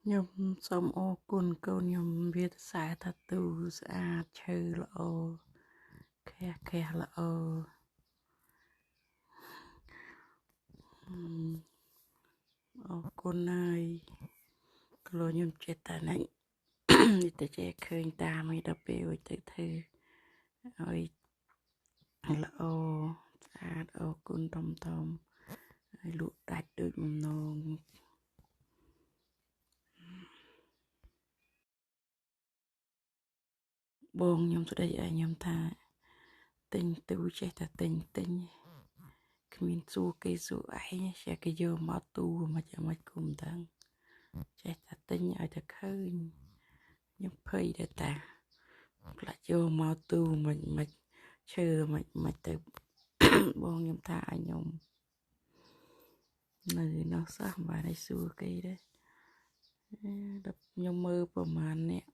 ខ្ញុំសូមអរគុណកូនខ្ញុំវាសរសើរថាទូស្អាតឈើល្អខះខះល្អអរគុណហើយខ្លួនខ្ញុំចេះតែនេះនេះតែចេះឃើញតាមឯដល់ពេលរួចទៅធ្វើឲ្យល្អស្អាតអរគុណធំធំហើយលក់ដាច់ដូចបំណងបងខ្ញុំស្ដីឲ្យខ្ញុំថាទិញទូចេះតែទិញទិញគ្មានសួរគេសួរឯងចេះគេយកមកទូមិនមិនគុំដឹងចេះតែទិញឲ្យតែឃើញខ្ញុំភ័យដែរតាផ្លាច់យកមកទូមិនមិនឈើមិនមិនទៅបងខ្ញុំថាឲ្យខ្ញុំនៅនោះសោះមិនបានឲ្យសួរគេដែរដល់ខ្ញុំមើលប្រហែលអ្នក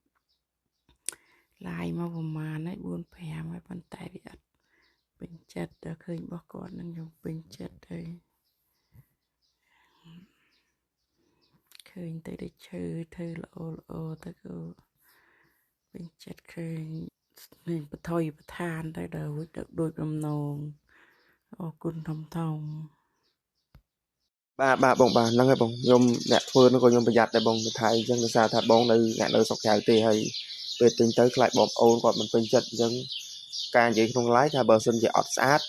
ឡាយមកប្រហែលហើយ4 5ហើយប៉ុន្តែវាអត់ពេញចិត្តដល់ឃើញរបស់គាត់នឹងខ្ញុំពេញចិត្តហើយឃើញទៅដូចឈើធ្វើល្អល្អទៅក៏ពេញចិត្តឃើញនឹងបថុយប្រឋានទៅដល់រួចដូចបំណងអរគុណធំធំ បាទបាទបងបាទហ្នឹងហើយបងខ្ញុំអ្នកធ្វើនោះក៏ខ្ញុំប្រយ័ត្នដែរបងថាអញ្ចឹងដោយសារថាបងនៅអ្នកនៅស្រុកក្រៅទេហើយពេលទិញទៅខ្លាចបងប្អូនគាត់មិនពេញចិត្តអញ្ចឹងការនិយាយក្នុង live ថាបើសិនជាអត់ស្អាត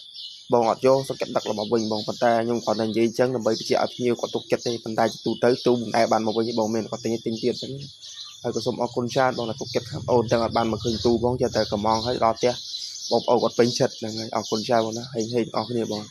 បងអត់យកសុខចិត្តដឹករបស់វិញបងប៉ុន្តែខ្ញុំគ្រាន់តែនិយាយអញ្ចឹងដើម្បីបញ្ជាក់ឲ្យភ្ញៀវគាត់ទុកចិត្តទេប៉ុន្តែទូទៅទូមិនដែលបានមកវិញបងមានគាត់ទិញទិញទៀតអញ្ចឹងហើយក៏សូមអរគុណច្រើនបងដែលទុកចិត្តខាងអូនទាំងអត់បានមកឃើញទូបងចេះតែកំងហើយដល់ផ្ទះបងប្អូនគាត់ពេញចិត្តហ្នឹងហើយអរគុណច្រើនបងណាហេងហេងអរគ្នាបង។